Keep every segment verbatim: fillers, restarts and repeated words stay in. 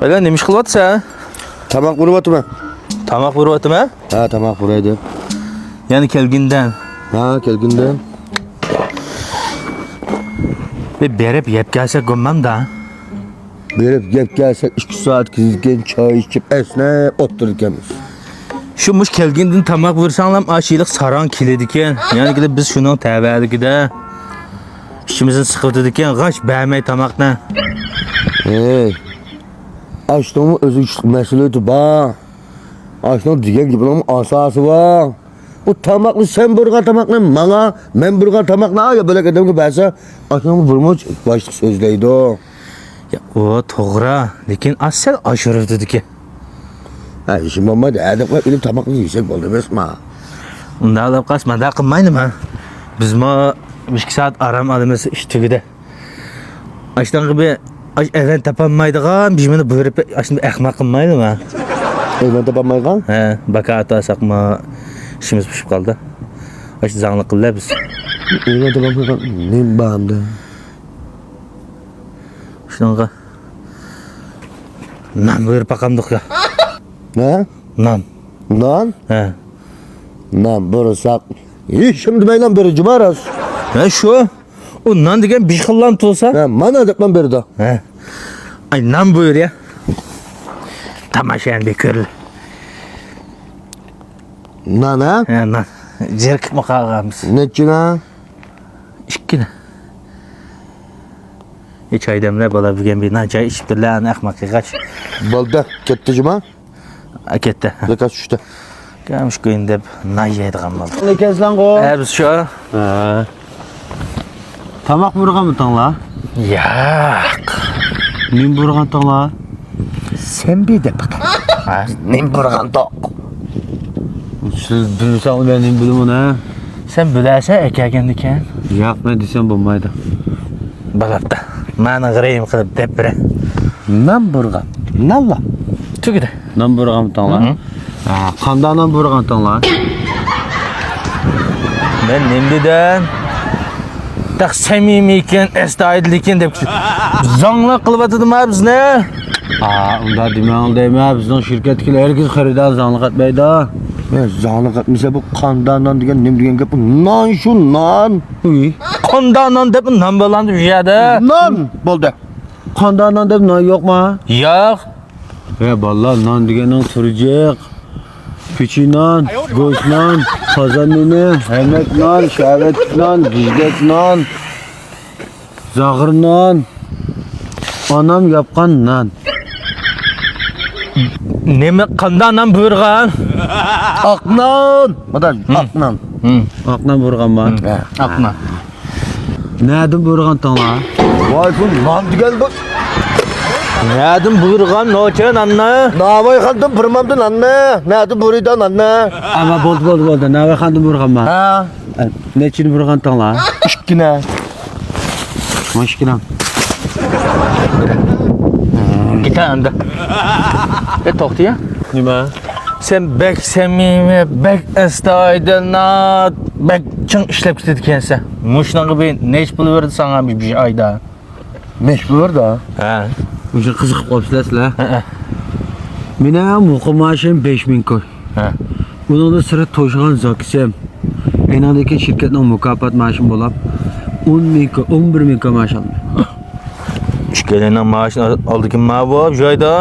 بالا، نېمە ئىش قىلىۋاتىسەن؟ تاماق بۇرۇۋاتىمەن. تاماق بۇرۇۋاتىمەن؟ ھە، تاماق بۇرايدۇ. يەنە كەلگىندىن؟ ھە، كەلگىندىن. بىر بېرىپ يەپ كەلسەك بولمامدا؟ بېرىپ يەپ كەلسەك، ئىككى سائەت كېيىن چاي ئىچىپ، ئەسنەپ ئولتۇرىدىكەنمىز. شۇ مۇش كەلگىندىن تاماق بۇيرۇساڭلام، ئاشۇ ھېلىقى ساراڭ كېلىدىكەن. يەنە كېلىپ بىز شۇنىڭ تەۋەلىكىدە ئىچىمىزنى سىقىۋېتىدىكەن، غاش بەرمەي تاماقنى. ھەي، ئاشۇنىڭمۇ ئۆزىگە چۈشلۈك مەسئۇلىيىتى بار. ئاشۇنىڭ دېگەن گېپىنىڭمۇ ئاساسى بار. ئۇ تاماقنى، سەن بۇيرۇغان تاماقنى ماڭا، مەن بۇيرۇغان تاماقنى يا بۆلەك ئادەمگە بەرسە، ئاشۇنىڭمۇ بىرمۇنچە باشلىق سۆزلەيدۇ. يا، ئۇ توغرا، لېكىن ئاز سەل ئاشۇرۇۋېتىدىكەن. ھە، ئىشىم بولمايدۇ، ھەدەپ قىلىپ ئېلىپ تاماقنى يېسەك بولدى ئەمەسمۇ؟ ئۇنداق دەپ قالسا، مانداق قىلمايلىما؟ بىزمۇ بىر ئىككى سائەت ئارام ئالىمىز ئىش تۈگىدى. ئاشۇنداق بىر، ئاش ئەۋەن تاپالمايدىغان بىر نېمىنى بۇيرۇپ، ئاشۇنداق ئەخمەق قىلمايلىما؟ ئەۋەن تاپالمايدىغان؟ ھە، باكا ئاتاساقمۇ ئىشىمىز پۈشۈپ قالدى. ئاشۇ زاڭلىق قىلدى بىز. ئەۋەن تاپالمايدىغان نېمە بار ئەمدى؟ شۇنىڭغا نان بۇيرۇپ باقامدۇق يا؟ ھە؟ نان. نان؟ ھە. نان بۇيرۇساق، ھېچكىم دېمەيلا بېرىدۇ جۇما راست. ھە، شۇ. ئۇ نان دېگەن بىر خىللام تۇرسا. ھە، مانا دەپلا بېرىدۇ. ھە. ئاي، نان بۇيرۇ يا. تاماشايان بىر كۆرلى. نان، ھە؟ ھە، نان. جىركىپمۇ قالغانمىز. نەچچە نان؟ ئىككىنى. ھېچ ئايدەملەر بالا بۈگۈن بىر نان چاي ئىچىپتۇرلار، ئەخمەق قىلغاچ. بولدى، كەتتى جۇما. ھە، كەتتى. زاكاز چۈشتى. كەمىش كويۇن دەپ نان يەيدىغان بولدى. نېكەسلەڭغۇ؟ ھە، بىز شۇ. ھە. تاماق بۇيرۇغانمىتىڭلار؟ ياق. نېمە بۇيرۇغانتىڭلار؟ سەن بىر دەپ باقاي. ھە؟ نېمە بۇيرۇغانتىڭ؟ سىز بىلمىسەڭلار مەن نېمە بىلىمەن ھە؟ سەن بىلەرسەن ئەكەلگەندىكىن. ياق، مەن دېسەم بولمايدۇ. بولاپتۇ. مانا غىرىم قىلىپ دەپ بېرە. نان بۇيرۇغان. نانلا. تۈگىدى. نان بۇيرۇغانتىڭلار؟ ھە. ھە، قانداق نان بۇيرۇغانتىڭلار؟ مەن نېمە دېدىم؟ تېخى سەمىمىيكەن، ئەستايىدىلكەن دەپ زاڭلىق قىلىۋاتىدىما بىزنى؟ ھە، ئۇنداق دېمەڭ دەيمەن، بىزنىڭ شىركەتتىكىلەر ھەرگىز خېرىدار زاڭلىق ئەتمەيدۇ. يا، زاڭلىق ئەتمىسە بۇ قانداق نان دېگەن نېمە دېگەن گەپ؟ نان شۇ نان. ئۇي، قانداق نان دەپ نان بولامدۇ بۇ يەردە؟ نان بولدى. قانداق نان دەپ نان يوقما؟ ياق. ھە بالىلار، نان دېگەننىڭ تۈرى جىق. پىچى نان، گۆش نان، قازان نېنى، ھەمەك نان، شەۋەتلىك نان، گىزگەك نان، زاغرا نان، ئانام ياپقان نان. نېمە، قانداق نان بۇيرۇغان؟ ئاق نان. مۇداش، ھىم. ئاق نان. ھىم. ئاق نان بۇيرۇغانما؟ ھىم. ھە. ئاق نان. نەدىن بۇيرۇغانتىڭلار؟ ۋاي، بۇ نان دېگەن بۇ. نەدىن بۇيرۇغان نوچە ناننى؟ ناۋايخاندىن بۇيرۇمامدۇ ناننى؟ نەدىن بۇيرۇيدۇ ناننى؟ ئەمما بولدى، بولدى، بولدى. ناۋايخاندىن بۇيرۇغانما؟ ھە. ئە، نەچچىنى بۇيرۇغانتىڭلار؟ ئىككىنى. مانا ئىككىنى. كېتە ئەمدى. ئە، توختىيە. نېمە؟ سەن بەك سەمىمىي، بەك ئەستايىدىل، بەك چىڭ ئىشلەپ كېتىدىكەنسەن. مۇشۇنىڭغا بىر نەچچە پۇل بېرىدۇ ساڭا بىر، بىر ئايدا؟ نەچچە پۇل بېرىدۇ؟ ھە. مۇشۇ قىزىقىپ قاپسىلەر سىلەر. ھە، ھە. مېنىڭ مۇقىم مائاشىم بەش مىڭ كوي. ھە. ئۇنىڭدىن سىرت توشۇغان زاكىسىم. ئېنىڭدىن كېيىن شىركەتنىڭ مۇكاپات مائاشىمۇ بولاپ، ئون مىڭ كوي، ئون بىر مىڭ كوي مائاش ئالىمەن. ئىككىيلەننىڭ مائاشىنى ئالدىكىن ما بۇ جايدا؟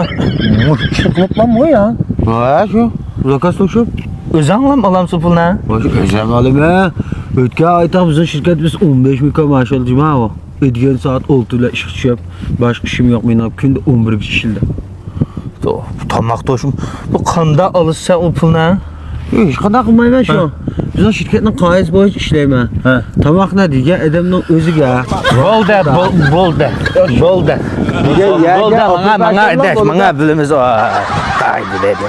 مۇشۇ ئىشنى قىلىپلا مۇ يا؟ ھە، شۇ. زاكاز توشۇپ. ئۆزەڭلام ئالامسۇ پۇلنى؟ مۇشۇ ئۆزەم ئالىمەن. ئۆتكەن ئايتا بىزنىڭ شىركەت بىز ئون بەش مىڭ كوي مائاش ئالدى ما ئۇ. ئۆتكەن سائەت ئالتە بىلەن ئىشقا چۈشۈپ، باشقا ئىشىم يوق مېنىڭ، كۈندە ئون بىرگىچە ئىشلىدىم. تو-، تاماق توشۇم. بۇ قانداق ئالىسەن ئۇ پۇلنى؟ ھېچ قانداق قىلمايمەن شۇ. ھە. بىزنىڭ شىركەتنىڭ قائىدىسى بويىچە ئىشلەيمەن. ھە. تاماقنى دېگەن ئادەمنىڭ ئۆزىگە. بولدى، بول-، بولدى، بولدى. دېگەن يەرگە بولدى، ماڭا، ماڭا، ئاداش، ماڭا بىلىمىز. ۋاي، دېدى.